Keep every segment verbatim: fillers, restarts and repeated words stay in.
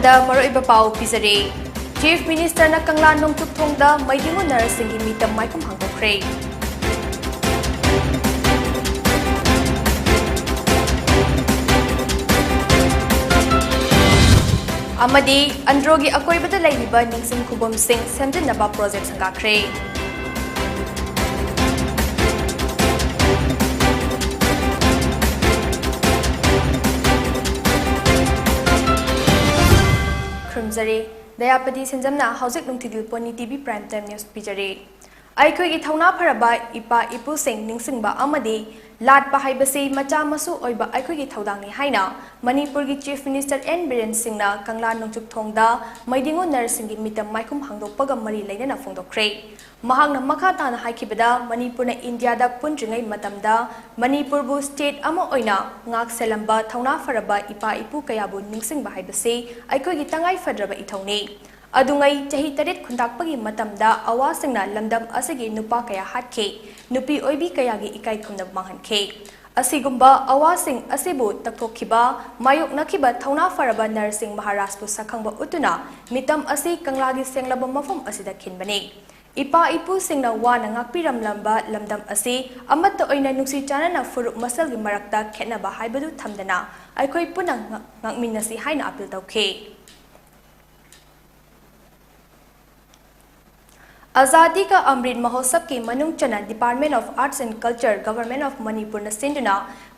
ꯗ ꯃꯔꯨꯑꯣꯏꯕ ꯄꯥꯎ ꯄꯤꯖꯔꯤ꯫ ꯆꯤꯐ ꯃꯤꯅꯤꯁꯇꯔꯅ ꯀꯪꯂꯥ ꯅꯣꯡꯆꯨꯞ ꯊꯣꯡꯗ ꯃꯩꯗꯤꯡꯉꯨ ꯅꯔꯁꯁꯤꯡꯒꯤ ꯃꯤꯇꯝ ꯃꯥꯏꯈꯨꯝ ꯍꯥꯡꯗꯣꯛꯈ꯭ꯔꯦ꯫ ꯑꯃꯗꯤ ꯑꯟꯗ꯭ꯔꯣꯒꯤ ꯑꯀꯣꯏꯕꯗ ꯂꯩꯔꯤꯕ ꯅꯤꯡꯁꯤꯡ ꯈꯨꯕꯝꯁꯤꯡ ꯁꯦꯝꯖꯤꯟꯅꯕ ꯄ꯭ꯔꯣꯖꯦꯛ ꯁꯪꯒꯥꯈ꯭ꯔꯦ꯫ ꯈꯨꯔꯨꯝꯖꯔꯤ꯫ ꯗꯌꯥꯄꯇꯤ ꯁꯦꯟꯖꯝꯅ ꯍꯧꯖꯤꯛ ꯅꯨꯡꯊꯤꯜꯒꯤ pony T V Prime Time News ꯄꯤꯖꯔꯤ꯫ ꯑꯩꯈꯣꯏꯒꯤ ꯊꯧꯅꯥ ꯐꯔꯕ ꯏꯄꯥ ꯏꯄꯨꯁꯤꯡ ꯅꯤꯡꯁꯤꯡꯕ ꯑꯃꯗꯤ ꯂꯥꯠꯄ ꯍꯥꯏꯕꯁꯤ ꯃꯆꯥ ꯃꯁꯨ ꯑꯣꯏꯕ ꯑꯩꯈꯣꯏꯒꯤ ꯊꯧꯗꯥꯡꯅꯤ ꯍꯥꯏꯅ ꯃꯅꯤꯄꯨꯔꯒꯤ ꯆꯤꯐ ꯃꯤꯅꯤꯁꯇꯔ ꯑꯦꯟ ꯕꯤꯔꯦꯟ ꯁꯤꯡꯅ ꯀꯪꯂꯥ ꯅꯣꯡꯆꯨꯞ ꯊꯣꯡꯗ ꯃꯩꯗꯤꯡꯉꯨ ꯅꯔꯁꯁꯤꯡꯒꯤ ꯃꯤꯇꯝ ꯃꯥꯏꯈꯨꯝ ꯍꯥꯡꯗꯣꯛꯄꯒ ꯃꯔꯤ ꯂꯩꯅꯅ ꯐꯣꯡꯗꯣꯛꯈ꯭ꯔꯦ꯫ ꯃꯍꯥꯛꯅ ꯃꯈꯥ ꯇꯥꯅ ꯍꯥꯏꯈꯤꯕꯗ, ꯃꯅꯤꯄꯨꯔꯅ ꯏꯟꯗꯤꯌꯥꯗ ꯄꯨꯟꯗ꯭ꯔꯤꯉꯩ ꯃꯇꯝꯗ ꯃꯅꯤꯄꯨꯔꯕꯨ ꯁ꯭ꯇꯦꯠ ꯑꯃ ꯑꯣꯏꯅ ꯉꯥꯛ ꯁꯦꯜꯂꯝꯕ ꯊꯧꯅꯥ ꯐꯔꯕ ꯏꯄꯥ ꯏꯄꯨ ꯀꯌꯥꯕꯨ ꯅꯤꯡꯁꯤꯡꯕ ꯍꯥꯏꯕꯁꯤ ꯑꯩꯈꯣꯏꯒꯤ ꯇꯉꯥꯏ ꯐꯗ꯭ꯔꯕ ꯏꯊꯧꯅꯤ꯫ ꯑꯗꯨꯉꯩ ꯆꯍꯤ ꯇꯔꯦꯠ ꯈꯨꯟꯇꯥꯛꯄꯒꯤ ꯃꯇꯝꯗ ꯑꯋꯥꯁꯤꯡꯅ ꯂꯝꯗꯝ ꯑꯁꯤꯒꯤ ꯅꯨꯄꯥ ꯀꯌꯥ ꯍꯥꯠꯈꯤ, ꯅꯨꯄꯤ ꯑꯣꯏꯕꯤ ꯀꯌꯥꯒꯤ ꯏꯀꯥꯏ ꯈꯨꯝꯅꯕ ꯃꯥꯡꯍꯟꯈꯤ꯫ ꯑꯁꯤꯒꯨꯝꯕ ꯑꯋꯥꯁꯤꯡ ꯑꯁꯤꯕꯨ ꯇꯛꯊꯣꯛꯈꯤꯕ, ꯃꯥꯌꯣꯛꯅꯈꯤꯕ ꯊꯧꯅꯥ ꯐꯔꯕ ꯅꯔꯁꯤꯡ ꯃꯍꯥꯔꯥꯖꯄꯨ ꯁꯛꯈꯪꯕ ꯎꯠꯇꯨꯅ ꯃꯤꯇꯝ ꯑꯁꯤ ꯀꯪꯂꯥꯒꯤ ꯁꯦꯡꯂꯕ ꯃꯐꯝ ꯑꯁꯤꯗ ꯈꯤꯟꯕꯅꯤ꯫ ꯏꯄꯥ ꯏꯄꯨꯁꯤꯡꯅ ꯋꯥꯅ ꯉꯥꯛꯄꯤꯔꯝꯂꯝꯕ ꯂꯝꯗꯝ ꯑꯁꯤ ꯑꯃꯠꯇ ꯑꯣꯏꯅ ꯅꯨꯡꯁꯤ ꯆꯥꯟꯅꯅ ꯐꯨꯔꯨꯞ ꯃꯁꯦꯜꯒꯤ ꯃꯔꯛꯇ ꯈꯦꯠꯅꯕ ꯍꯥꯏꯕꯗꯨ ꯊꯝꯗꯅ ꯑꯩꯈꯣꯏ ꯄꯨꯟꯅ ꯉ-, ꯉꯥꯛꯃꯤꯟꯅꯁꯤ ꯍꯥꯏꯅ ꯑꯥꯄꯤꯜ ꯇꯧꯈꯤ꯫ ꯑꯖꯥꯗꯤ ꯀꯥ ꯑꯃ꯭ꯔꯤꯠ ꯃꯍꯣꯠꯁꯕꯀꯤ ꯃꯅꯨꯡ ꯆꯟꯅ Department of Arts and Culture, Government of ꯃꯅꯤꯄꯨꯔꯅ ꯁꯤꯟꯗꯨꯅ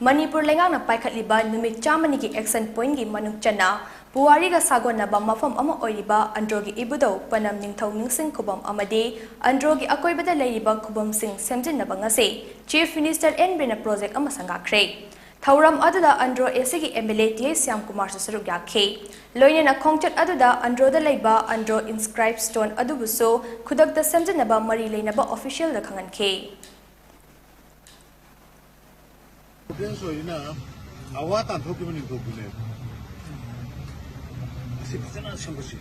ꯃꯅꯤꯄꯨꯔ ꯂꯩꯉꯥꯛꯅ ꯄꯥꯏꯈꯠꯂꯤꯕ ꯅꯨꯃꯤꯠ ꯆꯥꯝꯃꯅꯤꯒꯤ action pointꯀꯤ ꯃꯅꯨꯡ ꯆꯟꯅ ꯄꯨꯋꯥꯔꯤꯒ ꯁꯥꯒꯣꯟꯅꯕ ꯃꯐꯝ ꯑꯃ ꯑꯣꯏꯔꯤꯕ ꯑꯟꯗ꯭ꯔꯣꯒꯤ ꯏꯕꯨꯙꯧ ꯄꯅꯝ ꯅꯤꯡꯊꯧ ꯅꯤꯡꯁꯤꯡ ꯈꯨꯕꯝ ꯑꯃꯗꯤ ꯑꯟꯗ꯭ꯔꯣꯒꯤ ꯑꯀꯣꯏꯕꯗ ꯂꯩꯔꯤꯕ ꯈꯨꯕꯝꯁꯤꯡ ꯁꯦꯝꯖꯤꯟꯅꯕ ꯉꯁꯤ ꯆꯤꯐ ꯃꯤꯅꯤꯁꯇꯔ ꯑꯦꯟ ꯕꯤꯔꯦꯟꯅ ꯄ꯭ꯔꯣꯖꯦꯛ ꯑꯃ ꯁꯪꯒꯥꯈ꯭ꯔꯦ꯫ ꯊꯧꯔꯝ ꯑꯗꯨꯗ ꯑꯟꯗ꯭ꯔꯣ ꯑꯦꯁꯤꯒꯤ M L A T H ꯁ꯭ꯌꯥꯝꯀꯨꯃꯥꯔꯁꯨ ꯁꯔꯨꯛ ꯌꯥꯈꯤ꯫ ꯂꯣꯏꯅꯅ ꯈꯣꯡꯆꯠ ꯑꯗꯨꯗ ꯑꯟꯗ꯭ꯔꯣꯗ ꯂꯩꯕ ꯑꯟꯗ꯭ꯔꯣ inscribe stone ꯑꯗꯨꯕꯨꯁꯨ ꯈꯨꯗꯛꯇ ꯁꯦꯝꯖꯤꯟꯅꯕ ꯃꯔꯤ ꯂꯩꯅꯕ officialꯗ ꯈꯪꯍꯟꯈꯤ꯫ Province ꯑꯣꯏꯅ ꯑꯋꯥ ꯇꯥꯟꯊꯣꯛꯈꯤꯕ ꯅꯤꯡꯊꯧꯗꯨꯅꯦꯕ꯫ ꯑꯁꯤ ꯐꯖꯅ ꯁꯦꯝꯒꯠꯁꯤ꯫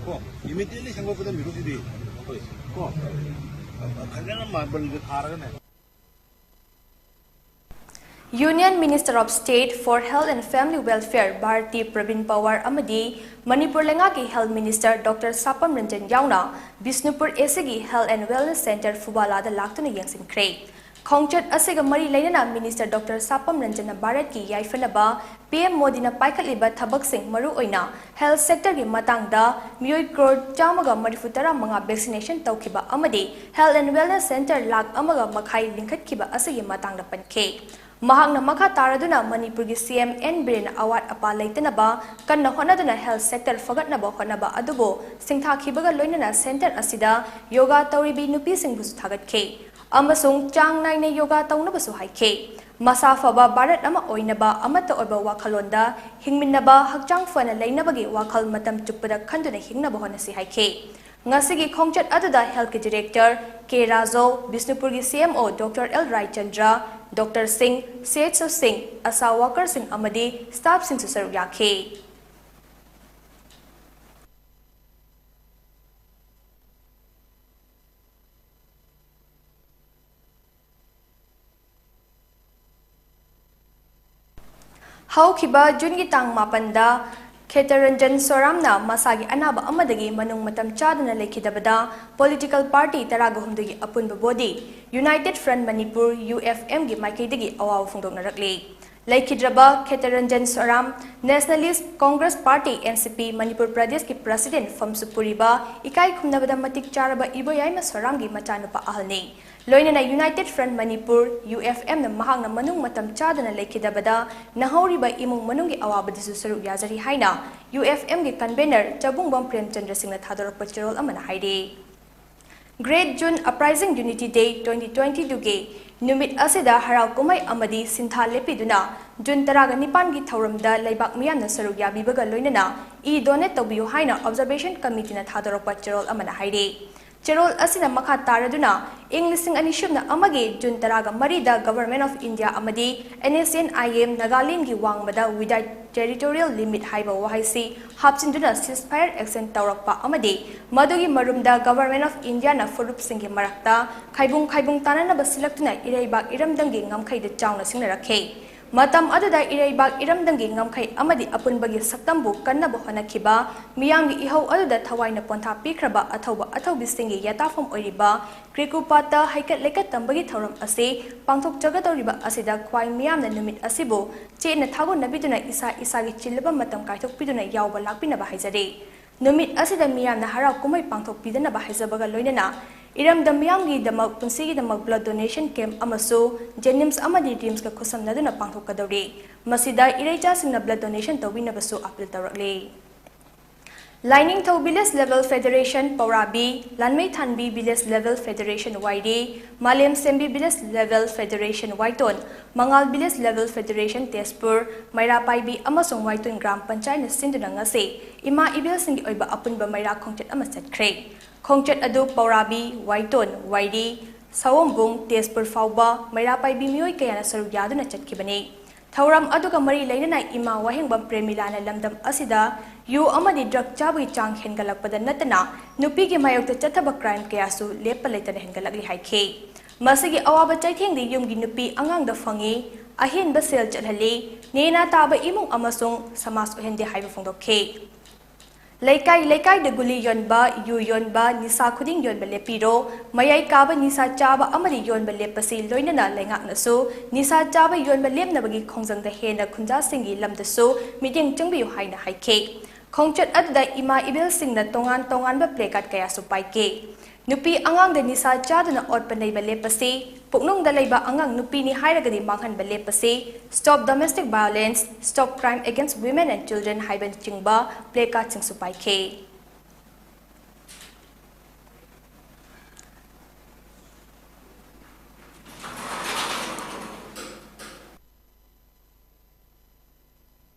ꯀꯣ? Immediately ꯁꯦꯝꯒꯠꯄꯗ ꯃꯤꯔꯨꯞꯀꯤꯗꯤ꯫ ꯀꯣ? ꯐꯖꯅ marble ꯊꯥꯔꯒꯅꯦ꯫ Union Minister of State for Health and Family Welfare Bharati Pravin Pawar ꯑꯃꯗꯤ ꯃꯅꯤꯄꯨꯔ ꯂꯩꯉꯥꯛꯀꯤ Health Minister Doctor ꯁꯥꯄꯝ ꯔꯟꯖꯟ ꯌꯥꯎꯅ Bishnupur ꯑꯦꯁꯤꯒꯤ Health and Wellness Center ꯐꯨꯕꯥꯂꯥꯗ ꯂꯥꯛꯇꯨꯅ ꯌꯦꯡꯁꯤꯟꯈ꯭ꯔꯦ꯫ ꯈꯣꯡꯆꯠ ꯑꯁꯤꯒ ꯃꯔꯤ ꯂꯩꯅꯅ Minister Doctor ꯁꯥꯄꯝ ꯔꯟꯖꯟꯅ ꯚꯥꯔꯠꯀꯤ ꯌꯥꯏꯐꯅꯕ P M ꯃꯣꯗꯤꯅ ꯄꯥꯏꯈꯠꯂꯤꯕ ꯊꯕꯛꯁꯤꯡ, ꯃꯔꯨꯑꯣꯏꯅ health sectorꯒꯤ ꯃꯇꯥꯡꯗ ꯃꯤꯑꯣꯏ ꯀ꯭ꯔꯣꯔ ꯆꯥꯝꯃꯒ ꯃꯔꯤꯐꯨ ꯇꯔꯥ ꯃꯉꯥ vaccination ꯇꯧꯈꯤꯕ ꯑꯃꯗꯤ Health and Wellness Center lakh ꯑꯃꯒ ꯃꯈꯥꯏ ꯂꯤꯡꯈꯠꯈꯤꯕ ꯑꯁꯤꯒꯤ ꯃꯇꯥꯡꯗ ꯄꯟꯈꯤ꯫ ꯃꯍꯥꯛꯅ ꯃꯈꯥ ꯇꯥꯔꯗꯨꯅ ꯃꯅꯤꯄꯨꯔꯒꯤ C M N ꯕꯤꯔꯦꯟꯅ ꯑꯋꯥꯠ ꯑꯄꯥ ꯂꯩꯇꯅꯕ ꯀꯟꯅ ꯍꯣꯠꯅꯗꯨꯅ health sector ꯐꯒꯠꯅꯕ ꯍꯣꯠꯅꯕ ꯑꯗꯨꯕꯨ ꯁꯤꯡꯊꯥꯈꯤꯕꯒ ꯂꯣꯏꯅꯅ center ꯑꯁꯤꯗ yoga ꯇꯧꯔꯤꯕꯤ ꯅꯨꯄꯤꯁꯤꯡꯕꯨꯁꯨ ꯊꯥꯒꯠꯈꯤ ꯑꯃꯁꯨꯡ ꯆꯥꯡ ꯅꯥꯏꯅ yoga ꯇꯧꯅꯕꯁꯨ ꯍꯥꯏꯈꯤ꯫ ꯃꯁꯥ ꯐꯕ ꯚꯥꯔꯠ ꯑꯃ ꯑꯣꯏꯅꯕ ꯑꯃꯠꯇ ꯑꯣꯏꯕ ꯋꯥꯈꯜꯂꯣꯟꯗ ꯍꯤꯡꯃꯤꯟꯅꯕ, ꯍꯛꯆꯥꯡ ꯐꯅ ꯂꯩꯅꯕꯒꯤ ꯋꯥꯈꯜ ꯃꯇꯝ ꯆꯨꯞꯄꯗ ꯈꯟꯗꯨꯅ ꯍꯤꯡꯅꯕ ꯍꯣꯠꯅꯁꯤ ꯍꯥꯏꯈꯤ꯫ ꯉꯁꯤꯒꯤ ꯈꯣꯡꯆꯠ ꯑꯗꯨꯗ healthꯀꯤ director K ꯔꯥꯖꯧ, ꯕꯤꯁꯅꯨꯄꯨꯔꯒꯤ C M O Doctor L Raichandra, Doctor ꯁꯤꯡ, C H O ꯁꯤꯡ, ASHA workerꯁꯤꯡ ꯑꯃꯗꯤ staffꯁꯤꯡꯁꯨ ꯁꯔꯨꯛ ꯌꯥꯈꯤ꯫ ꯍꯧꯈꯤꯕ ꯖꯨꯟꯒꯤ ꯇꯥꯡ ꯃꯥꯄꯟꯗ ꯈꯦꯇꯔꯟꯖꯟ ꯁꯣꯔꯥꯝꯅ ꯃꯁꯥꯒꯤ ꯑꯅꯥꯕ ꯑꯃꯗꯒꯤ ꯃꯅꯨꯡ ꯃꯇꯝ ꯆꯥꯗꯅ ꯂꯩꯈꯤꯗꯕꯗ political party ꯇꯔꯥꯒ ꯍꯨꯝꯗꯣꯏꯒꯤ ꯑꯄꯨꯟꯕ body United Front Manipur, U F M ꯒꯤ ꯃꯥꯏꯀꯩꯗꯒꯤ ꯑꯋꯥꯕ ꯐꯣꯡꯗꯣꯛꯅꯔꯛꯂꯤ꯫ ꯂꯩꯈꯤꯗ꯭ꯔꯕ ꯈꯦꯇꯔꯟꯖꯟ ꯁꯣꯔꯥꯝ Nationalist Congress Party, N C P, Manipur ꯄ꯭ꯔꯗꯦꯁꯀꯤ president ꯐꯝꯁꯨ ꯄꯨꯔꯤꯕ ꯏꯀꯥꯏ ꯈꯨꯝꯅꯕꯗ ꯃꯇꯤꯛ ꯆꯥꯔꯕ ꯏꯕꯣꯌꯥꯏꯃ ꯁꯣꯔꯥꯝꯒꯤ ꯃꯆꯥꯅꯨꯄꯥ ꯑꯍꯜꯅꯤ꯫ ꯂꯣꯏꯅꯅ United Front Manipur, U F M ꯅ ꯃꯍꯥꯛꯅ ꯃꯅꯨꯡ ꯃꯇꯝ ꯆꯥꯗꯅ ꯂꯩꯈꯤꯗꯕꯗ ꯅꯧꯍꯧꯔꯤꯕ ꯏꯃꯨꯡ ꯃꯅꯨꯡꯒꯤ ꯑꯋꯥꯕꯗꯁꯨ ꯁꯔꯨꯛ ꯌꯥꯖꯔꯤ ꯍꯥꯏꯅ U F M ꯒꯤ convener ꯆꯕꯨꯡꯕꯝ ꯄ꯭ꯔꯦꯝꯆꯟꯗ꯭ꯔ ꯁꯤꯡꯅ ꯊꯥꯗꯣꯔꯛꯄ ꯆꯦꯔꯣꯜ ꯑꯃꯅ ꯍꯥꯏꯔꯤ꯫ Great June Uprising Unity Day twenty twenty-two ꯒꯤ ꯅꯨꯃꯤꯠ ꯑꯁꯤꯗ ꯍꯔꯥꯎ ꯀꯨꯝꯍꯩ ꯑꯃꯗꯤ ꯁꯤꯟꯊꯥ ꯂꯦꯞꯄꯤꯗꯨꯅ ꯖꯨꯟ ꯇꯔꯥꯒ ꯅꯤꯄꯥꯟꯒꯤ ꯊꯧꯔꯝꯗ ꯂꯩꯕꯥꯛ ꯃꯤꯌꯥꯝꯅ ꯁꯔꯨꯛ ꯌꯥꯕꯤꯕꯒ ꯂꯣꯏꯅꯅ e-donate ꯇꯧꯕꯤꯌꯨ ꯍꯥꯏꯅ Observation Committeeꯅ ꯊꯥꯗꯣꯔꯛꯄ ꯆꯦꯔꯣꯜ ꯑꯃꯅ ꯍꯥꯏꯔꯤ꯫ ꯆꯦꯔꯣꯜ ꯑꯁꯤꯅ ꯃꯈꯥ ꯇꯥꯔꯗꯨꯅ, ꯏꯪ ꯂꯤꯁꯤꯡ ꯑꯅꯤ ꯁꯨꯞꯅ ꯑꯃꯒꯤ ꯖꯨꯟ ꯇꯔꯥꯒ ꯃꯔꯤꯗ Government of India ꯑꯃꯗꯤ N S C N I M Nagaland ꯒꯤ ꯋꯥꯡꯃꯗ without territorial limit ꯍꯥꯏꯕ ꯋꯥꯍꯩꯁꯤ ꯍꯥꯞꯆꯤꯟꯗꯨꯅ ceasefire action ꯇꯧꯔꯛꯄ ꯑꯃꯗꯤ ꯃꯗꯨꯒꯤ ꯃꯔꯨꯝꯗ Government of India ꯅ ꯐꯨꯔꯨꯞꯁꯤꯡꯒꯤ ꯃꯔꯛꯇ ꯈꯥꯏꯕꯨꯡ ꯈꯥꯏꯕꯨꯡ ꯇꯥꯅꯅꯕ ꯁꯤꯜꯂꯛꯇꯨꯅ ꯏꯔꯩꯕꯥꯛ ꯏꯔꯝꯗꯝꯒꯤ ꯉꯝꯈꯩꯗ ꯆꯥꯎꯅ ꯁꯤꯡꯅꯔꯛꯈꯤ꯫ ꯃꯇꯝ ꯑꯗꯨꯗ ꯏꯔꯩꯕꯥꯛ ꯏꯔꯝꯗꯝꯒꯤ ꯉꯝꯈꯩ ꯑꯃꯗꯤ ꯑꯄꯨꯟꯕꯒꯤ ꯁꯛꯇꯝꯕꯨ ꯀꯟꯅꯕ ꯍꯣꯠꯅꯈꯤꯕ ꯃꯤꯌꯥꯝꯒꯤ ꯏꯍꯧ ꯑꯗꯨꯗ ꯊꯋꯥꯏꯅ ꯄꯣꯟꯊꯥ ꯄꯤꯈ꯭ꯔꯕ ꯑꯊꯧꯕ ꯑꯊꯧꯕꯤꯁꯤꯡꯒꯤ ꯌꯥꯇꯥꯐꯝ ꯑꯣꯏꯔꯤꯕ ꯀ꯭ꯔꯤꯀꯨꯄꯥꯠꯇ ꯍꯩꯀꯠ ꯂꯩꯀꯠ ꯇꯝꯕꯒꯤ ꯊꯧꯔꯝ ꯑꯁꯤ ꯄꯥꯡꯊꯣꯛꯆꯒꯗꯧꯔꯤꯕ ꯑꯁꯤꯗ ꯈ꯭ꯋꯥꯏ ꯃꯤꯌꯥꯝꯅ ꯅꯨꯃꯤꯠ ꯑꯁꯤꯕꯨ ꯆꯦꯠꯅ ꯊꯥꯒꯣꯟꯅꯕꯤꯗꯨꯅ ꯏꯁꯥ ꯏꯁꯥꯒꯤ ꯆꯤꯜꯂꯕ ꯃꯇꯝ ꯀꯥꯏꯊꯣꯛꯄꯤꯗꯨꯅ ꯌꯥꯎꯕ ꯂꯥꯛꯄꯤꯅꯕ ꯍꯥꯏꯖꯔꯤ꯫ ꯅꯨꯃꯤꯠ ꯑꯁꯤꯗ ꯃꯤꯌꯥꯝꯅ ꯍꯔꯥꯎ ꯀꯨꯝꯍꯩ ꯄꯥꯡꯊꯣꯛꯄꯤꯗꯅꯕ ꯍꯥꯏꯖꯕꯒ ꯂꯣꯏꯅꯅ ꯏꯔꯝꯗꯝ ꯃꯤꯌꯥꯝꯒꯤꯗꯃꯛ ꯄꯨꯟꯁꯤꯒꯤꯗꯃꯛ blood donation camp ꯑꯃꯁꯨ JNIMS ꯑꯃꯗꯤ RIMS ꯀ ꯈꯨꯠꯁꯝꯅꯗꯨꯅ ꯄꯥꯡꯊꯣꯛꯀꯗꯧꯔꯤ꯫ ꯃꯁꯤꯗ ꯏꯔꯩꯆꯥꯁꯤꯡꯅ blood donation ꯇꯧꯕꯤꯅꯕꯁꯨ appeal ꯇꯧꯔꯛꯂꯤ꯫ ꯂꯥꯏꯅꯤꯡꯊꯧ village level federation ꯄꯧꯔꯥꯕꯤ, ꯂꯥꯟꯃꯩꯊꯥꯟꯕꯤ village level federation ꯋꯥꯏꯔꯤ, ꯃꯥꯂꯦꯝ ꯁꯦꯝꯕꯤ village level federation ꯋꯥꯏꯇꯣꯟ, ꯃꯉꯥꯜ village level federation ꯇꯦꯖꯄꯨꯔ, ꯃꯩꯔꯥ ꯄꯥꯏꯕꯤ ꯑꯃꯁꯨꯡ ꯋꯥꯏꯇꯣꯟ ꯒ꯭ꯔꯥꯝ ꯄꯟꯆꯥꯌꯠꯅ ꯁꯤꯟꯗꯨꯅ ꯉꯁꯤ ꯏꯃꯥ ꯏꯕꯦꯜꯁꯤꯡꯒꯤ ꯑꯣꯏꯕ ꯑꯄꯨꯟꯕ ꯃꯩꯔꯥ ꯈꯣꯡꯆꯠ ꯑꯃ ꯆꯠꯈ꯭ꯔꯦ꯫ ꯈꯣꯡꯆꯠ ꯑꯗꯨ ꯄꯧꯔꯥꯕꯤ, ꯋꯥꯏꯇꯣꯟ, ꯋꯥꯏꯔꯤ, ꯁꯑꯣꯝꯕꯨꯡ, ꯇꯦꯖꯄꯨꯔ ꯐꯥꯎꯕ ꯃꯩꯔꯥ ꯄꯥꯏꯕꯤ ꯃꯤꯑꯣꯏ ꯀꯌꯥꯅ ꯁꯔꯨꯛ ꯌꯥꯗꯨꯅ ꯆꯠꯈꯤꯕꯅꯤ꯫ ꯊꯧꯔꯝ ꯑꯗꯨꯒ ꯃꯔꯤ ꯂꯩꯅꯅ ꯏꯃꯥ ꯋꯥꯍꯦꯡꯕꯝ ꯄ꯭ꯔꯦꯃꯤꯂꯥꯅ ꯂꯝꯗꯝ ꯑꯁꯤꯗ ꯌꯨ ꯑꯃꯗꯤ drug ꯆꯥꯕꯒꯤ ꯆꯥꯡ ꯍꯦꯟꯒꯠꯂꯛꯄꯗ ꯅꯠꯇꯅ ꯅꯨꯄꯤꯒꯤ ꯃꯥꯌꯣꯛꯇ ꯆꯠꯊꯕ crime ꯀꯌꯥꯁꯨ ꯂꯦꯞꯄ ꯂꯩꯇꯅ ꯍꯦꯟꯒꯠꯂꯛꯂꯤ ꯍꯥꯏꯈꯤ꯫ ꯃꯁꯤꯒꯤ ꯑꯋꯥꯕ ꯆꯩꯊꯦꯡꯗꯤ ꯌꯨꯝꯒꯤ ꯅꯨꯄꯤ ꯑꯉꯥꯡꯗ ꯐꯪꯏ, ꯑꯍꯦꯟꯕ ꯁꯦꯜ ꯆꯠꯍꯜꯂꯤ, ꯅꯦꯅꯥ ꯇꯥꯕ ꯏꯃꯨꯡ ꯑꯃꯁꯨꯡ ꯁꯃꯥꯖ ꯑꯣꯏꯍꯟꯗꯦ ꯍꯥꯏꯕ ꯐꯣꯡꯗꯣꯛꯈꯤ꯫ ꯂꯩꯀꯥꯏ ꯂꯩꯀꯥꯏꯗ ꯒꯨꯂꯤ ꯌꯣꯟꯕ, ꯌꯨ ꯌꯣꯟꯕ, ꯅꯤꯁꯥ ꯈꯨꯗꯤꯡ ꯌꯣꯟꯕ ꯂꯦꯞꯄꯤꯔꯣ꯫ ꯃꯌꯥꯏ ꯀꯥꯕ ꯅꯤꯁꯥ ꯆꯥꯕ ꯑꯃꯗꯤ ꯌꯣꯟꯕ ꯂꯦꯞꯄꯁꯤ ꯂꯣꯏꯅꯅ ꯂꯩꯉꯥꯛꯅꯁꯨ ꯅꯤꯁꯥ ꯆꯥꯕ ꯌꯣꯟꯕ ꯂꯦꯞꯅꯕꯒꯤ ꯈꯣꯡꯖꯪꯗ ꯍꯦꯟꯅ ꯈꯨꯟꯖꯥꯁꯤꯡꯒꯤ ꯂꯝꯗꯁꯨ ꯃꯤꯠꯌꯦꯡ ꯆꯪꯕꯤꯌꯨ ꯍꯥꯏꯅ ꯍꯥꯏꯈꯤ꯫ ꯈꯣꯡꯆꯠ ꯑꯗꯨꯗ ꯏꯃꯥ ꯏꯕꯦꯜꯁꯤꯡꯅ ꯇꯣꯉꯥꯟ ꯇꯣꯉꯥꯟꯕ placard ꯀꯌꯥꯁꯨ ꯄꯥꯏꯈꯤ꯫ ꯅꯨꯄꯤ ꯑꯉꯥꯡꯗ ꯅꯤꯁꯥ ꯆꯥꯗꯨꯅ ꯑꯣꯠꯄ ꯅꯩꯕ ꯂꯦꯞꯄꯁꯤ, ꯄꯨꯛꯅꯨꯡꯗ ꯂꯩꯕ ꯑꯉꯥꯡ ꯅꯨꯄꯤꯅꯤ ꯍꯥꯏꯔꯒꯗꯤ ꯃꯥꯡꯍꯟꯕ ꯂꯦꯞꯄꯁꯤ, Stop Domestic Violence, Stop Crime Against Women and Children ꯍꯥꯏꯕꯅꯆꯤꯡꯕ placard ꯁꯤꯡꯁꯨ ꯄꯥꯏꯈꯤ꯫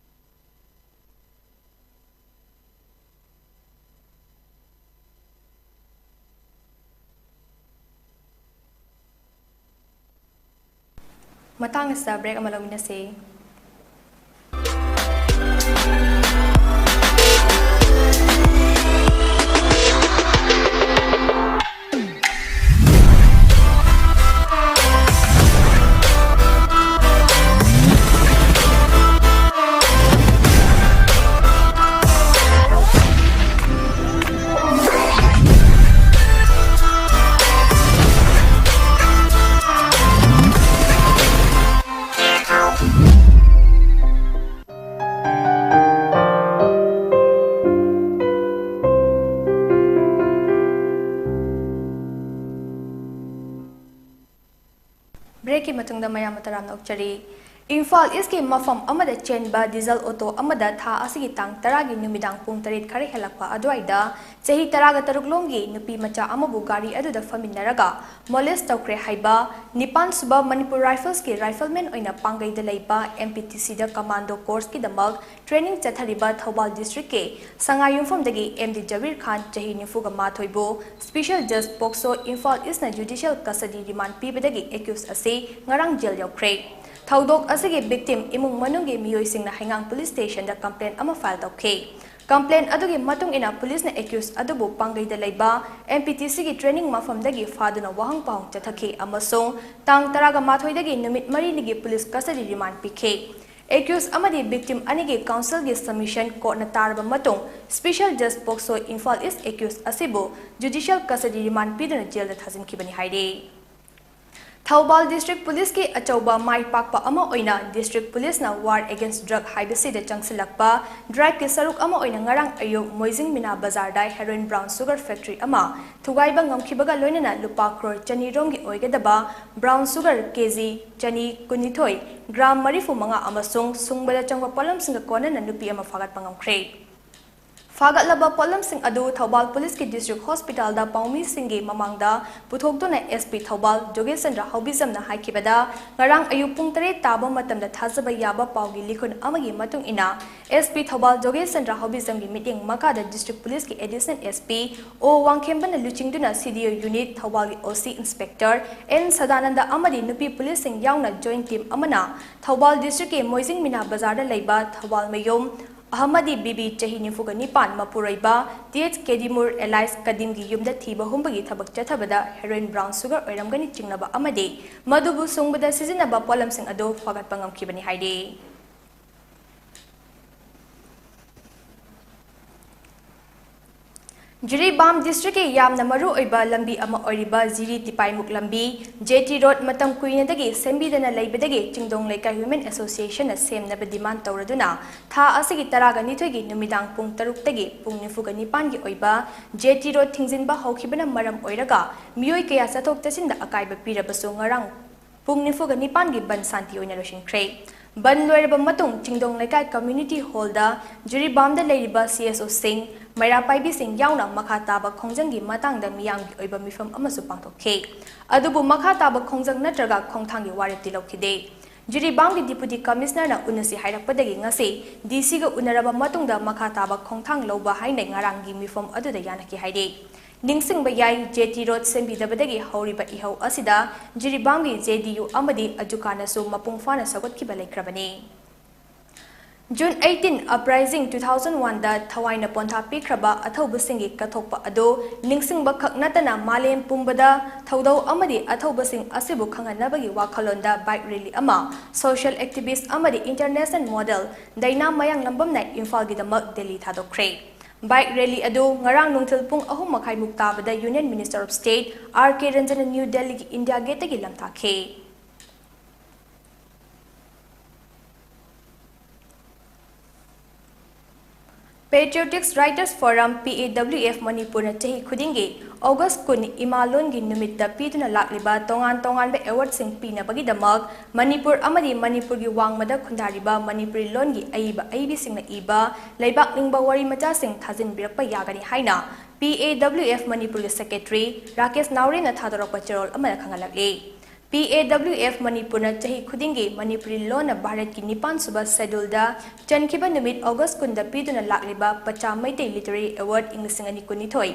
ꯃꯇꯥꯡ ꯑꯁꯤꯗ ꯕ꯭ꯔꯦꯛ ꯑꯃ ꯂꯧꯃꯤꯟꯅꯁꯤ꯫ ꯕ꯭ꯔꯦꯛꯀꯤ ꯃꯇꯨꯡꯗ ꯃꯌꯥꯝ ꯇꯔꯥꯝꯅ ꯑꯣꯛꯆꯔꯤ꯫ ꯏꯝꯐꯥꯜ ꯏꯁꯀꯤ ꯃꯐꯝ ꯑꯃꯗ ꯆꯦꯟꯕ ꯗꯤꯖꯜ ꯑꯣꯇꯣ ꯑꯃꯗ ꯊꯥ ꯑꯁꯤꯒꯤ ꯇꯥꯡ ꯇꯔꯥꯒꯤ ꯅꯨꯃꯤꯗꯥꯡ ꯄꯨꯡ ꯇꯔꯦꯠ ꯈꯔ ꯍꯦꯜꯂꯛꯄ ꯑꯗꯨꯋꯥꯏꯗ ꯆꯍꯤ ꯇꯔꯥꯒ ꯇꯔꯨꯛ ꯂꯣꯝꯒꯤ ꯅꯨꯄꯤ ꯃꯆꯥ ꯑꯃꯕꯨ ꯒꯥꯔꯤ ꯑꯗꯨꯗ ꯐꯝꯃꯤꯟꯅꯔꯒ ꯃꯣꯂꯦꯁ ꯇꯧꯈ꯭ꯔꯦ ꯍꯥꯏꯕ ꯅꯤꯄꯥꯟ ꯁꯨꯕ ꯃꯅꯤꯄꯨꯔ ꯔꯥꯏꯐꯜꯁꯀꯤ ꯔꯥꯏꯐꯜꯃꯦꯟ ꯑꯣꯏꯅ ꯄꯥꯡꯒꯩꯗ ꯂꯩꯕ ꯑꯦꯝ ꯄꯤ ꯇꯤ ꯁꯤꯗ ꯀꯃꯥꯟꯗꯣ ꯀꯣꯔꯁꯀꯤꯗꯃꯛ ꯇ꯭ꯔꯦꯅꯤꯡ ꯆꯠꯊꯔꯤꯕ ꯊꯧꯕꯥꯜ ꯗꯤꯁꯇ꯭ꯔꯤꯛꯀꯤ ꯁꯉꯥꯏꯌꯨꯝꯐꯝꯗꯒꯤ ꯑꯦꯝ ꯗꯤ ꯖꯕꯤꯔ ꯈꯥꯟ, ꯆꯍꯤ ꯅꯤꯐꯨꯒ ꯃꯥꯊꯣꯏꯕꯨ ꯁ꯭ꯄꯤꯁꯦꯜ ꯖꯁ ꯄꯣꯛꯁꯣ ꯏꯝꯐꯥꯜ ꯏꯁꯅ ꯖꯨꯗꯤꯁꯤꯌꯦꯜ ꯀꯁꯇꯗꯤ ꯔꯤꯃꯥꯟ ꯄꯤꯕꯗꯒꯤ ꯑꯦꯀ꯭ꯌꯨꯁ ꯑꯁꯤ ꯉꯔꯥꯡ ꯖꯦꯜ ꯌꯧꯈ꯭ꯔꯦ꯫ ꯊꯧꯗꯣꯛ ꯑꯁꯤꯒꯤ ꯚꯤꯛꯇꯤꯝ ꯏꯃꯨꯡ ꯃꯅꯨꯡꯒꯤ ꯃꯤꯑꯣꯏꯁꯤꯡꯅ ꯍꯩꯉꯥꯡ ꯄꯨꯂꯤꯁ ꯁ꯭ꯇꯦꯁꯟꯗ ꯀꯝꯄ꯭ꯂꯦꯟ ꯑꯃ ꯐꯥꯏꯜ ꯇꯧꯈꯤ꯫ ꯀꯝꯄ꯭ꯂꯦꯟ ꯑꯗꯨꯒꯤ ꯃꯇꯨꯡ ꯏꯟꯅ ꯄꯨꯂꯤꯁꯅ ꯑꯦꯀ꯭ꯌꯨꯁ ꯑꯗꯨꯕꯨ ꯄꯥꯡꯒꯩꯗ ꯂꯩꯕ ꯑꯦꯝ ꯄꯤ ꯇꯤ ꯁꯤꯒꯤ ꯇ꯭ꯔꯦꯅꯤꯡ ꯃꯐꯝꯗꯒꯤ ꯐꯥꯗꯨꯅ ꯋꯥꯍꯪ ꯄꯥꯎꯍꯪ ꯆꯠꯊꯈꯤ ꯑꯃꯁꯨꯡ ꯇꯥꯡ ꯇꯔꯥꯒ ꯃꯥꯊꯣꯏꯗꯒꯤ ꯅꯨꯃꯤꯠ ꯃꯔꯤꯅꯤꯒꯤ ꯄꯨꯂꯤꯁ ꯀꯁꯇꯗꯤ ꯔꯤꯃꯥꯟ ꯄꯤꯈꯤ꯫ ꯑꯦꯀ꯭ꯌꯨꯁ ꯑꯃꯗꯤ ꯚꯤꯛꯇꯤꯝ ꯑꯅꯤꯒꯤ ꯀꯥꯎꯟꯁꯤꯜꯒꯤ ꯁꯕꯃꯤꯁꯟ ꯀꯣꯔꯠꯅ ꯇꯥꯔꯕ ꯃꯇꯨꯡ, ꯁ꯭ꯄꯤꯁꯦꯜ ꯖꯁ ꯄꯣꯛꯁꯣ ꯏꯝꯐꯥꯜ ꯏꯁ ꯑꯦꯀ꯭ꯌꯨꯁ ꯑꯁꯤꯕꯨ ꯖꯨꯗꯤꯁꯤꯌꯦꯜ ꯀꯁꯇꯗꯤ ꯔꯤꯃꯥꯟ ꯄꯤꯗꯨꯅ ꯖꯦꯜꯗ ꯊꯥꯖꯤꯟꯈꯤꯕꯅꯤ ꯍꯥꯏꯔꯤ꯫ ꯊꯧꯕꯥꯜ ꯗꯤꯁꯇ꯭ꯔꯤꯛ ꯄꯨꯂꯤꯁꯀꯤ ꯑꯆꯧꯕ ꯃꯥꯏ ꯄꯥꯛꯄ ꯑꯃ ꯑꯣꯏꯅ ꯗꯤꯁꯇ꯭ꯔꯤꯛ ꯄꯨꯂꯤꯁꯅ ꯋꯥꯔ ꯑꯦꯒꯦꯟꯁ ꯗ꯭ꯔꯒ ꯍꯥꯏꯕꯁꯤꯗ ꯆꯪꯁꯤꯜꯂꯛꯄ ꯗ꯭ꯔꯥꯏꯚꯀꯤ ꯁꯔꯨꯛ ꯑꯃ ꯑꯣꯏꯅ ꯉꯔꯥꯡ ꯑꯌꯨꯛ ꯃꯣꯏꯖꯤꯡ ꯃꯤꯅꯥ ꯕꯖꯥꯔꯗ ꯍꯦꯔꯣꯏꯟ ꯕ꯭ꯔꯥꯎꯟ ꯁꯨꯒꯔ ꯐꯦꯛꯇꯔꯤ ꯑꯃ ꯊꯨꯒꯥꯏꯕ ꯉꯝꯈꯤꯕꯒ ꯂꯣꯏꯅꯅ ꯂꯨꯄꯥ ꯀ꯭ꯔꯣꯔ ꯆꯅꯤ ꯔꯣꯝꯒꯤ ꯑꯣꯏꯒꯗꯕ ꯕ꯭ꯔꯥꯎꯟ ꯁꯨꯒꯔ ꯀꯦ ꯖꯤ ꯆꯅꯤ ꯀꯨꯟꯅꯤꯊꯣꯏ, ꯒ꯭ꯔꯥꯝ ꯃꯔꯤꯐꯨ ꯃꯉꯥ ꯑꯃꯁꯨꯡ ꯁꯨꯡꯕꯗ ꯆꯪꯕ ꯄꯣꯠꯂꯝꯁꯤꯡꯒ ꯀꯣꯟꯅꯅ ꯅꯨꯄꯤ ꯑꯃ ꯐꯥꯒꯠꯄ ꯉꯝꯈ꯭ꯔꯦ꯫ ꯐꯥꯒꯠꯂꯕ ꯄꯣꯠꯂꯝꯁꯤꯡ ꯑꯗꯨ ꯊꯧꯕꯥꯜ ꯄꯨꯂꯤꯁꯀꯤ ꯗꯤꯁꯇ꯭ꯔꯤꯛ ꯍꯣꯁꯄꯤꯇꯥꯜꯗ ꯄꯥꯎꯃꯤꯁꯤꯡꯒꯤ ꯃꯃꯥꯡꯗ ꯄꯨꯊꯣꯛꯇꯨꯅ ꯑꯦꯁ ꯄꯤ ꯊꯧꯕꯥꯜ ꯖꯣꯒꯦꯁꯆꯟꯗ꯭ꯔ ꯍꯥꯎꯕꯤꯖꯝꯅ ꯍꯥꯏꯈꯤꯕꯗ, ꯉꯔꯥꯡ ꯑꯌꯨꯛ ꯄꯨꯡ ꯇꯔꯦꯠ ꯇꯥꯕ ꯃꯇꯝꯗ ꯊꯥꯖꯕ ꯌꯥꯕ ꯄꯥꯎꯒꯤ ꯂꯤꯈꯨꯟ ꯑꯃꯒꯤ ꯃꯇꯨꯡ ꯏꯟꯅ, ꯑꯦꯁ ꯄꯤ ꯊꯧꯕꯥꯜ ꯖꯣꯒꯦꯁꯆꯟꯗ꯭ꯔ ꯍꯥꯎꯕꯤꯖꯝꯒꯤ ꯃꯤꯠꯌꯦꯡ ꯃꯈꯥꯗ ꯗꯤꯁꯇ꯭ꯔꯤꯛ ꯄꯨꯂꯤꯁꯀꯤ ꯑꯦꯗꯤꯁꯅꯦꯜ ꯑꯦꯁ ꯄꯤ ꯑꯣ ꯋꯥꯡꯈꯦꯝꯕꯅ ꯂꯨꯆꯤꯡꯗꯨꯅ ꯁꯤ ꯗꯤ ꯑꯣ ꯌꯨꯅꯤꯠ ꯊꯧꯕꯥꯜꯒꯤ ꯑꯣ ꯁꯤ ꯏꯟꯁꯄꯦꯛꯇꯔ ꯑꯦꯟ ꯁꯗꯥꯅꯟꯗ ꯑꯃꯗꯤ ꯅꯨꯄꯤ ꯄꯨꯂꯤꯁꯁꯤꯡ ꯌꯥꯎꯅ ꯖꯣꯏꯟ ꯇꯤꯝ ꯑꯃꯅ ꯊꯧꯕꯥꯜ ꯗꯤꯁꯇ꯭ꯔꯤꯛꯀꯤ ꯃꯣꯏꯖꯤꯡ ꯃꯤꯅꯥ ꯕꯖꯥꯔꯗ ꯂꯩꯕ ꯊꯧꯕꯥꯜ ꯃꯌꯨꯝ ꯑꯍꯃꯗꯤ ꯕꯤꯕꯤ, ꯆꯍꯤ ꯅꯤꯐꯨꯒ ꯅꯤꯄꯥꯟ, ꯃꯄꯨꯔꯣꯏꯕ ꯇꯤ ꯑꯦꯆ ꯀꯦꯗꯤꯃꯨꯔ ꯑꯦꯂꯥꯏꯁ ꯀꯗꯤꯝꯒꯤ ꯌꯨꯝꯗ ꯊꯤꯕ ꯍꯨꯝꯕꯒꯤ ꯊꯕꯛ ꯆꯠꯊꯕꯗ ꯍꯦꯔꯣꯏꯟ ꯕ꯭ꯔꯥꯎꯟ ꯁꯨꯒꯔ ꯑꯣꯏꯔꯝꯒꯅꯤ ꯆꯤꯡꯅꯕ ꯑꯃꯗꯤ ꯃꯗꯨꯕꯨ ꯁꯨꯡꯕꯗ ꯁꯤꯖꯤꯟꯅꯕ ꯄꯣꯠꯂꯝꯁꯤꯡ ꯑꯗꯨ ꯐꯥꯒꯠꯄ ꯉꯝꯈꯤꯕꯅꯤ ꯍꯥꯏꯔꯤ꯫ ꯖꯤꯔꯤꯕꯥꯝ ꯗꯤꯁꯇ꯭ꯔꯤꯛꯀꯤ ꯌꯥꯝꯅ ꯃꯔꯨ ꯑꯣꯏꯕ ꯂꯝꯕꯤ ꯑꯃ ꯑꯣꯏꯔꯤꯕ ꯖꯤꯔꯤ ꯇꯤꯄꯥꯏꯃꯨꯛ ꯂꯝꯕꯤ, ꯖꯦ ꯇꯤ ꯔꯣꯗ, ꯃꯇꯝ ꯀꯨꯏꯅꯗꯒꯤ ꯁꯦꯝꯕꯤꯗꯅ ꯂꯩꯕꯗꯒꯤ ꯆꯤꯡꯗꯣꯡ ꯂꯩꯀꯥꯏ ꯋꯤꯃꯦꯟ ꯑꯦꯁꯣꯁꯤꯌꯦꯁꯟꯅ ꯁꯦꯝꯅꯕ ꯗꯤꯃꯥꯟ ꯇꯧꯔꯗꯨꯅ ꯊꯥ ꯑꯁꯤꯒꯤ ꯇꯔꯥꯒ ꯅꯤꯊꯣꯏꯒꯤ ꯅꯨꯃꯤꯗꯥꯡ ꯄꯨꯡ ꯇꯔꯨꯛꯇꯒꯤ ꯄꯨꯡ ꯅꯤꯐꯨꯒ ꯅꯤꯄꯥꯟꯒꯤ ꯑꯣꯏꯕ ꯖꯦ ꯇꯤ ꯔꯣꯗ ꯊꯤꯡꯖꯤꯟꯕ ꯍꯧꯈꯤꯕꯅ ꯃꯔꯝ ꯑꯣꯏꯔꯒ ꯃꯤꯑꯣꯏ ꯀꯌꯥ ꯆꯠꯊꯣꯛ ꯆꯠꯁꯤꯟꯗ ꯑꯀꯥꯏꯕ ꯄꯤꯔꯕꯁꯨ ꯉꯔꯥꯡ ꯄꯨꯡ ꯅꯤꯐꯨꯒ ꯅꯤꯄꯥꯟꯒꯤ ꯕꯟ ꯁꯥꯟꯇꯤ ꯑꯣꯏꯅ ꯂꯣꯏꯁꯤꯟꯈ꯭ꯔꯦ꯫ ꯕꯟ ꯂꯣꯏꯔꯕ ꯃꯇꯨꯡ ꯆꯤꯡꯗꯣꯡ ꯂꯩꯀꯥꯏ ꯀꯝꯃ꯭ꯌꯨꯅꯤꯇꯤ ꯍꯣꯜꯗ ꯖꯤꯔꯤꯕꯥꯝꯗ ꯂꯩꯔꯤꯕ ꯁꯤ ꯑꯦꯁ ꯑꯣꯁꯤꯡ, ꯃꯩꯔꯥ ꯄꯥꯏꯕꯤꯁꯤꯡ ꯌꯥꯎꯅ ꯃꯈꯥ ꯇꯥꯕ ꯈꯣꯡꯖꯪꯒꯤ ꯃꯇꯥꯡꯗ ꯃꯤꯌꯥꯝꯒꯤ ꯑꯣꯏꯕ ꯃꯤꯐꯝ ꯑꯃꯁꯨ ꯄꯥꯡꯊꯣꯛꯈꯤ꯫ ꯑꯗꯨꯕꯨ ꯃꯈꯥ ꯇꯥꯕ ꯈꯣꯡꯖꯪ ꯅꯠꯇ꯭ꯔꯒ ꯈꯣꯡꯊꯥꯡꯒꯤ ꯋꯥꯔꯦꯞꯇꯤ ꯂꯧꯈꯤꯗꯦ꯫ ꯖꯤꯔꯤꯕꯥꯝꯒꯤ ꯗꯤꯄꯨꯇꯤ ꯀꯃꯤꯁꯅꯔꯅ ꯎꯅꯁꯤ ꯍꯥꯏꯔꯛꯄꯗꯒꯤ ꯉꯁꯤ ꯗꯤ ꯁꯤꯒ ꯎꯅꯔꯕ ꯃꯇꯨꯡꯗ ꯃꯈꯥ ꯇꯥꯕ ꯈꯣꯡꯊꯥꯡ ꯂꯧꯕ ꯍꯥꯏꯅ ꯉꯔꯥꯡꯒꯤ ꯃꯤꯐꯝ ꯑꯗꯨꯗ ꯌꯥꯅꯈꯤ ꯍꯥꯏꯔꯤ꯫ ꯅꯤꯡꯁꯤꯡꯕ ꯌꯥꯏ, ꯖꯦ ꯇꯤ ꯔꯣꯗ ꯁꯦꯝꯕꯤꯗꯕꯗꯒꯤ ꯍꯧꯔꯤꯕ ꯏꯍꯧ ꯑꯁꯤꯗ ꯖꯤꯔꯤꯕꯥꯝꯒꯤ ꯖꯦ ꯗꯤ ꯌꯨ ꯑꯃꯗꯤ ꯑꯖꯨꯀꯥꯅꯁꯨ ꯃꯄꯨꯡ ꯐꯥꯅ ꯁꯧꯒꯠꯈꯤꯕ ꯂꯩꯈ꯭ꯔꯕꯅꯤ꯫ ꯖꯨꯟ ꯑꯩꯠꯇꯤꯟ, ꯑꯞꯔꯥꯏꯖꯤꯡ ꯇꯨ ꯊꯥꯎꯖꯟ ꯋꯥꯟꯗ ꯊꯋꯥꯏꯅ ꯄꯣꯟꯊꯥ ꯄꯤꯈ꯭ꯔꯕ ꯑꯊꯧꯕꯁꯤꯡꯒꯤ ꯀꯠꯊꯣꯛꯄ ꯑꯗꯨ ꯅꯤꯡꯁꯤꯡꯕ ꯈꯛ ꯅꯠꯇꯅ ꯃꯥꯂꯦꯝ ꯄꯨꯝꯕꯗ ꯊꯧꯗꯧ ꯑꯃꯗꯤ ꯑꯊꯧꯕꯁꯤꯡ ꯑꯁꯤꯕꯨ ꯈꯪꯍꯟꯅꯕꯒꯤ ꯋꯥꯈꯜꯂꯣꯟꯗ ꯕꯥꯏꯛ ꯔꯦꯂꯤ ꯑꯃ ꯁꯣꯁꯤꯌꯦꯜ ꯑꯦꯛꯇꯤꯚꯤꯁ꯭ꯠ ꯑꯃꯗꯤ ꯏꯟꯇꯔꯅꯦꯁꯅꯦꯜ ꯃꯣꯗꯦꯜ ꯗꯩꯅꯥ ꯃꯌꯥꯡꯂꯝꯕꯝꯅ ꯏꯝꯐꯥꯜꯒꯤꯗꯃꯛ ꯗꯦꯜꯂꯤ ꯊꯥꯗꯣꯛꯈ꯭ꯔꯦ꯫ ꯕꯥꯏꯛ ꯔꯦꯂꯤ ꯑꯗꯨ ꯉꯔꯥꯡ ꯅꯨꯡꯊꯤꯜ ꯄꯨꯡ ꯑꯍꯨꯝ ꯃꯈꯥꯏꯃꯨꯛ ꯇꯥꯕꯗ union minister of state R K ꯔꯟꯖꯟꯅ ꯅ꯭ꯌꯨ ꯗꯦꯜꯂꯤꯒꯤ ꯏꯟꯗꯤꯌꯥ ꯒꯦꯠꯇꯒꯤ ꯂꯝꯇꯥꯛꯈꯤ꯫ Patriotic Writers Forum, P A W F, ꯃꯅꯤꯄꯨꯔꯅ ꯆꯍꯤ ꯈꯨꯗꯤꯡꯒꯤ ꯑꯣꯒꯁ ꯀꯨꯟ ꯏꯃꯥ ꯂꯣꯟꯒꯤ ꯅꯨꯃꯤꯠꯇ ꯄꯤꯗꯨꯅ ꯂꯥꯛꯂꯤꯕ ꯇꯣꯉꯥꯟ ꯇꯣꯉꯥꯟꯕ ꯑꯦꯋꯥꯔꯗꯁꯤꯡ ꯄꯤꯅꯕꯒꯤꯗꯃꯛ ꯃꯅꯤꯄꯨꯔ ꯑꯃꯗꯤ ꯃꯅꯤꯄꯨꯔꯒꯤ ꯋꯥꯡꯃꯗ ꯈꯨꯟꯗꯥꯔꯤꯕ ꯃꯅꯤꯄꯨꯔꯤ ꯂꯣꯟꯒꯤ ꯑꯏꯕ ꯑꯏꯕꯤꯁꯤꯡꯅ ꯏꯕ ꯂꯩꯕꯥꯛ ꯅꯤꯡꯕ ꯋꯥꯔꯤ ꯃꯆꯥꯁꯤꯡ ꯊꯥꯖꯤꯟꯕꯤꯔꯛꯄ ꯌꯥꯒꯅꯤ ꯍꯥꯏꯅ P A W F ꯃꯅꯤꯄꯨꯔꯒꯤ ꯁꯦꯀ꯭ꯔꯦꯇꯔꯤ ꯔꯥꯀꯦꯁ ꯅꯥꯎꯔꯦꯝꯅ ꯊꯥꯗꯣꯔꯛꯄ ꯆꯦꯔꯣꯜ ꯑꯃꯅ ꯈꯪꯍꯜꯂꯛꯂꯤ꯫ P A W F ꯃꯅꯤꯄꯨꯔꯅ ꯆꯍꯤ ꯈꯨꯗꯤꯡꯒꯤ ꯃꯅꯤꯄꯨꯔꯤ ꯂꯣꯟꯅ ꯚꯥꯔꯠꯀꯤ ꯅꯤꯄꯥꯟ ꯁꯨꯕ ꯁꯦꯗꯨꯜꯗ ꯆꯟꯈꯤꯕ ꯅꯨꯃꯤꯠ ꯑꯣꯒꯁ ꯀꯨꯟꯗ ꯄꯤꯗꯨꯅ ꯂꯥꯛꯂꯤꯕ ꯄꯆꯥ ꯃꯩꯇꯩ ꯂꯤꯇꯔꯦꯔꯤ ꯑꯦꯋꯥꯔꯗ ꯏꯪ ꯂꯤꯁꯤꯡ ꯑꯅꯤ ꯀꯨꯟꯅꯤꯊꯣꯏ,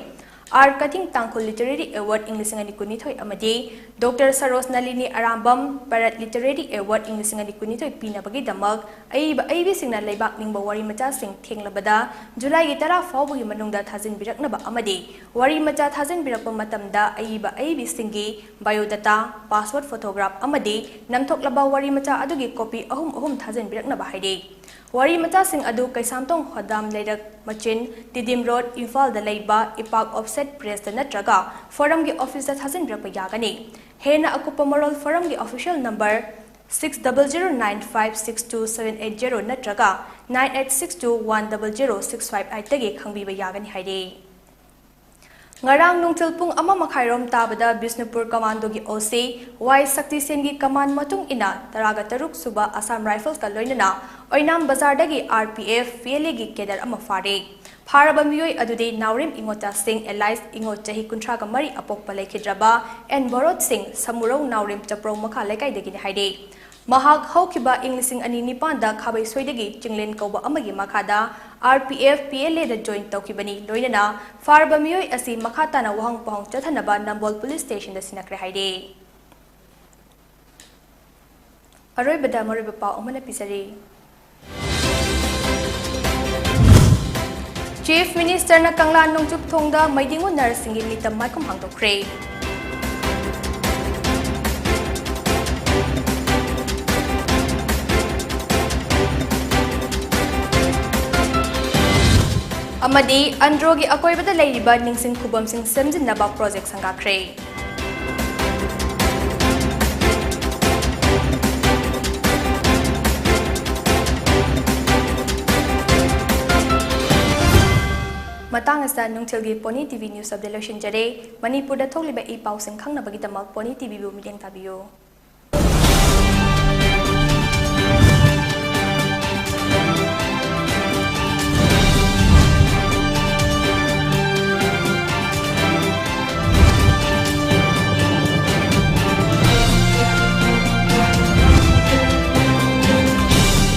R Kathing Tangkhul literary award ꯏꯪ ꯂꯤꯁꯤꯡ ꯑꯅꯤ ꯀꯨꯟꯅꯤꯊꯣꯏ ꯑꯃꯗꯤ doctor Saroj Nalini Arambam Parratt literary award ꯏꯪ ꯂꯤꯁꯤꯡ ꯑꯅꯤ ꯀꯨꯟꯅꯤꯊꯣꯏ ꯄꯤꯅꯕꯒꯤꯗꯃꯛ ꯑꯏꯕ ꯑꯏꯕꯤꯁꯤꯡꯅ ꯂꯩꯕꯥꯛ ꯅꯤꯡꯕ ꯋꯥꯔꯤ ꯃꯆꯥꯁꯤꯡ ꯊꯦꯡꯂꯕꯗ ꯖꯨꯂꯥꯏꯒꯤ ꯇꯔꯥ ꯐꯥꯎꯕꯒꯤ ꯃꯅꯨꯡꯗ ꯊꯥꯖꯤꯟꯕꯤꯔꯛꯅꯕ ꯑꯃꯗꯤ ꯋꯥꯔꯤ ꯃꯆꯥ ꯊꯥꯖꯤꯟꯕꯤꯔꯛꯄ ꯃꯇꯝꯗ ꯑꯏꯕ ꯑꯏꯕꯤꯁꯤꯡꯒꯤ biodata, passport photograph ꯑꯃꯗꯤ ꯅꯝꯊꯣꯛꯂꯕ ꯋꯥꯔꯤ ꯃꯆꯥ ꯑꯗꯨꯒꯤ copy ꯑꯍꯨꯝ ꯑꯍꯨꯝ ꯊꯥꯖꯤꯟꯕꯤꯔꯛꯅꯕ ꯍꯥꯏꯔꯤ꯫ ꯋꯥꯔꯤ ꯃꯆꯥꯁꯤꯡ ꯑꯗꯨ ꯀꯩꯁꯥꯝꯊꯣꯡ ꯍꯣꯗꯥꯝ ꯂꯩꯔꯛ ꯃꯆꯤꯟ, ꯇꯤꯗꯤꯝ ꯔꯣꯗ, ꯏꯝꯐꯥꯜꯗ ꯂꯩꯕ ꯏꯄꯥꯛ ꯑꯣꯐꯁꯦꯠ ꯄ꯭ꯔꯦꯁꯇ ꯅꯠꯇ꯭ꯔꯒ ꯐꯣꯔꯝꯒꯤ ꯑꯣꯐꯤꯁꯇ ꯊꯥꯖꯤꯟꯕꯤꯔꯛꯄ ꯌꯥꯒꯅꯤ꯫ ꯍꯦꯟꯅ ꯑꯀꯨꯞꯄ ꯃꯔꯣꯜ ꯐꯣꯔꯝꯒꯤ official number six double zero nine five six two seven eight zero ꯅꯠꯇ꯭ꯔꯒ nine eight six two one double zero six five eight ꯇꯒꯤ ꯈꯪꯕꯤꯕ ꯌꯥꯒꯅꯤ ꯍꯥꯏꯔꯤ꯫ ꯉꯔꯥꯡ ꯅꯨꯡꯊꯤꯜ ꯄꯨꯡ ꯑꯃ ꯃꯈꯥꯏꯔꯣꯝ ꯇꯥꯕꯗ ꯕꯤꯁꯅꯨꯄꯨꯔ ꯀꯃꯥꯟꯗꯣꯒꯤ ꯑꯣ ꯁꯤ ꯋꯥꯏ ꯁꯛꯇꯤꯁꯦꯟꯒꯤ ꯀꯃꯥꯟ ꯃꯇꯨꯡ ꯏꯟꯅ ꯇꯔꯥꯒ ꯇꯔꯨꯛ ꯁꯨꯕ ꯑꯁꯥꯝ ꯔꯥꯏꯐꯜꯁꯀ ꯂꯣꯏꯅꯅ ꯑꯣꯏꯅꯥꯝ ꯕꯖꯥꯔꯗꯒꯤ R P F, P L ꯑꯦꯒꯤ ꯀꯦꯗꯔ ꯑꯃ ꯐꯥꯔꯦ꯫ ꯐꯥꯔꯕ ꯃꯤꯑꯣꯏ ꯑꯗꯨꯗꯤ ꯅꯥꯎꯔꯦꯝ ꯏꯉꯣꯆꯥ ꯁꯤꯡ alias ꯏꯉꯣ ꯆꯍꯤ ꯀꯨꯟꯊ꯭ꯔꯥꯒ ꯃꯔꯤ ꯑꯄꯣꯛꯄ ꯂꯩꯈꯤꯗ꯭ꯔꯕ ꯑꯦꯟ ꯚꯣꯔꯣꯠ ꯁꯤꯡ ꯁꯃꯨꯔꯧ ꯅꯥꯎꯔꯦꯝ ꯆꯄ꯭ꯔꯧ ꯃꯈꯥ ꯂꯩꯀꯥꯏꯗꯒꯤꯅꯤ ꯍꯥꯏꯔꯦ꯫ ꯃꯍꯥꯛ ꯍꯧꯈꯤꯕ ꯏꯪ ꯂꯤꯁꯤꯡ ꯑꯅꯤ ꯅꯤꯄꯥꯟꯗ ꯈꯥꯕꯩꯁꯣꯏꯗꯒꯤ ꯆꯤꯡꯂꯦꯟ ꯀꯧꯕ ꯑꯃꯒꯤ ꯃꯈꯥꯗ R P F, P L ꯑꯦꯗ join ꯇꯧꯈꯤꯕꯅꯤ꯫ ꯂꯣꯏꯅꯅ ꯐꯥꯔꯕ ꯃꯤꯑꯣꯏ ꯑꯁꯤ ꯃꯈꯥ ꯇꯥꯅ ꯋꯥꯍꯪ ꯄꯥꯎꯍꯪ ꯆꯠꯊꯅꯕ ꯅꯝꯕꯣꯜ ꯄꯨꯂꯤꯁ ꯁ꯭ꯇꯦꯁꯟꯗ ꯁꯤꯟꯅꯈ꯭ꯔꯦ ꯍꯥꯏꯔꯦ꯫ ꯑꯔꯣꯏꯕꯗ ꯃꯔꯨꯑꯣꯏꯕ ꯄꯥꯎ ꯑꯃꯅ ꯄꯤꯖꯔꯤ꯫ ꯆꯤꯐ ꯃꯤꯅꯤꯁꯇꯔꯅ ꯀꯪꯂꯥ ꯅꯣꯡꯆꯨꯞ ꯊꯣꯡꯗ ꯃꯩꯗꯤꯡꯉꯨ ꯅꯔꯁꯁꯤꯡꯒꯤ ꯃꯤꯇꯝ ꯃꯥꯏꯈꯨꯝ ꯍꯥꯡꯗꯣꯛꯈ꯭ꯔꯦ꯫ ꯑꯃꯗꯤ ꯑꯟꯗ꯭ꯔꯣꯒꯤ ꯑꯀꯣꯏꯕꯗ ꯂꯩꯔꯤꯕ ꯅꯤꯡꯁꯤꯡ ꯈꯨꯕꯝꯁꯤꯡ ꯁꯦꯝꯖꯤꯟꯅꯕ ꯄ꯭ꯔꯣꯖꯦꯛ ꯁꯪꯒꯥꯈ꯭ꯔꯦ꯫ ꯃꯇꯥꯡ ꯑꯁꯤꯗ ꯅꯨꯡꯊꯤꯜꯒꯤ Pony T V News Update ꯂꯣꯏꯁꯤꯟꯖꯔꯦ꯫ ꯃꯅꯤꯄꯨꯔꯗ ꯊꯣꯛꯂꯤꯕ ꯏ ꯄꯥꯎꯁꯤꯡ ꯈꯪꯅꯕꯒꯤꯗꯃꯛ Pony T V ꯕꯨ ꯃꯤꯠꯌꯦꯡ ꯇꯥꯕꯤꯌꯨ꯫